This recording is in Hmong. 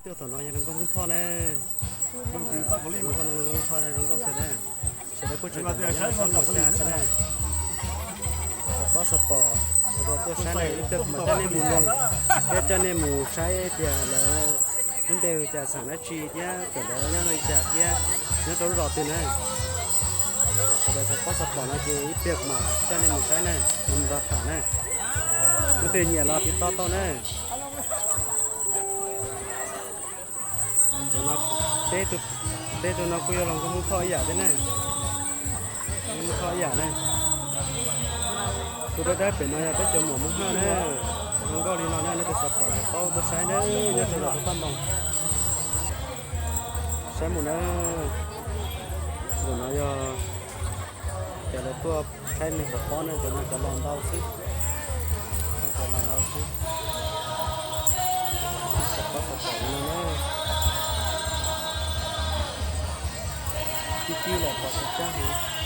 Tuaj tom no yog hluas nkauj Hmoob Thoj na. Hluas nkauj, hluas nkauj Hmoob Thoj na, zoo nkauj kawg na. Sawv daws kuj tseem nyob rau toj mus xya xwb na. Xov tob xov pom, sawv daws tuaj saib na, ib pliag kuv mam coj nej mus nug thiab coj nej mus saib tias lawv lub npe hu cas, xeem dab tsi thiab cov lawv nyob li cas thiab nyob rau lub zos twg na. Sawv daws xov tob xov pom no ces ib pliag kuv mam coj nej mus saib na, mus nrog tham na. Leej twg nyiam los tiv toj tau na. Peb tug no kuj yog hluas nkauj Hmoob Thoj ib yam thiab na. Hmoob Thoj ib yam na. Tus dawb dawb pem no yog peb cov muam Hmoob Haj na. Zoo nkauj li no na, nej tus xov pom xov tob tuaj saib na, nyob rau zos Tub Paj Ntoos. Saib mus na, zaum no yog cov lawv tuaj saib neeg pov pob na, cov no cov laus ntau xwb. Cov laus ntau xwb. Xov tob xov pom li no na. Tib tib lawm pom tsis tshua heev.